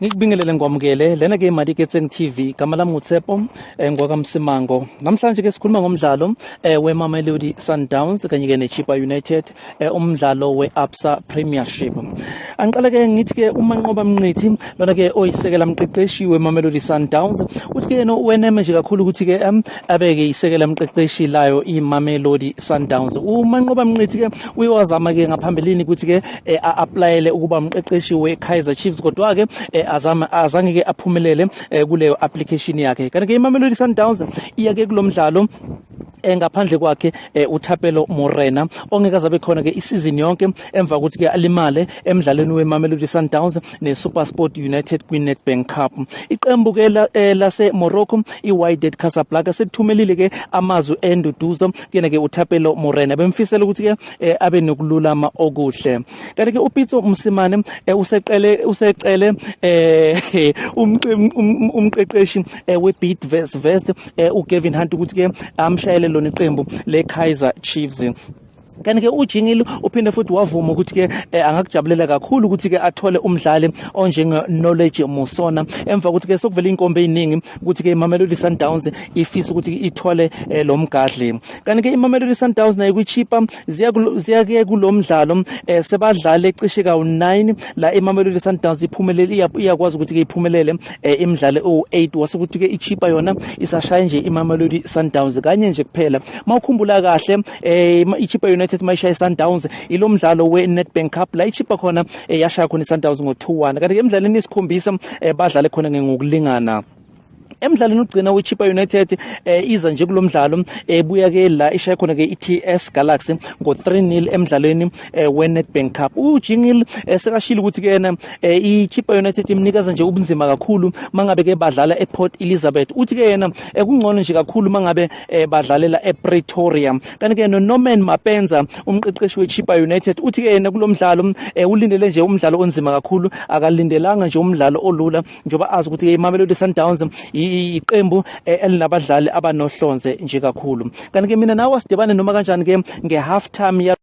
Ngikubingelele ngikwamukele lena ke Madiketseng TV, igama lami nguTsepo ngwakaMsimango. Namhlanje ke sikhuluma ngomdlalo weMamelodi Sundowns kanye ke neChippa United, umdlalo we-Absa Premiership. Angiqale ke ngithi ke uManqoba Mnqithi lona ke oyisekela mqeqeshi weMamelodi Sundowns uthi ke yena weneme nje kakhulu ukuthi ke abeke isekela mqeqeshi layo iMamelodi Sundowns. UManqoba Mnqithi ke uye wazama ke ngaphambilini ukuthi ke a-applyele ukuba umqeqeshi we-Kaizer Chiefs, kodwa ke azama azange ke aphumelele kuleyo application yakhe. Kanti ke iMamelodi Sundowns iya ke kulomdlalo ngaphandle kwakhe uThapelo Morena ongeke azabe khona ke isizini yonke emva kokuthi ke alimale emdlalweni weMamelodi Sundowns neSuperSport United kwiNedbank Cup. Iqembu ke lase Morocco iWydad Casablanca selithumelile ke amazwi enduduzo kuyena ke uThapelo Morena, bemfisela ukuthi ke abe nokululama okuhle. Kanti ke uPitso Mosimane useqele usecele umqeqeshi weBidvest Wits uGavin Hunt ukuthi ke amshayele lona iqembu leKaizer Chiefs. Kanti ke uJingil uphinde futhi wavuma ukuthi ke angakujabulela kakhulu ukuthi ke athole umdlali onjenge Knowledge Musona emva kokuthi ke sokuvela inkombe eziningi ukuthi ke iMamelodi Sundowns ifisa ukuthi ithole lo mgadli. Kanti ke iMamelodi Sundowns nayo kwiChippa ziya ke kulomdlalo sebadlale cishe kawu9 la iMamelodi Sundowns iphumelele, iyakwazi ukuthi ke iphumelele imidlalo ewu8, wase ukuthi ke iChippa yona isashaya nje iMamelodi Sundowns kanye nje kuphela. Mawukhumbula kahle, iChippa United mayishaya iSundowns ilo mdlalo weNedbank Cup la iChippa khona yashaya khona iSundowns ngo2-1, kanti ke emidlalweni isikhombisa badlale khona ngokulingana. Emdlalweni ugcina weChippa United iza nje kulomdlalo ebuya ke la ishaya khona ke iTS Galaxy ngo3-0 emdlalweni weNedbank Cup. UJingil sekashilo ukuthi ke yena iChippa United imnikeza nje ubunzima kakhulu mangabe ke badlala ePort Elizabeth. Uthi ke yena kungcono nje kakhulu mangabe badlalela ePretoria. Kanti ke noNorman Mapenza, umqeqeshi weChippa United, uthi ke yena kulomdlalo ulindele nje umdlalo onzima kakhulu, akalindelanga nje umdlalo olula njengoba azi ukuthi iMamelodi Sundowns iqembu elinabadlali abanohlonze nje kakhulu. Kanti ke mina nawe sidibane noma kanjani ke nge-half time.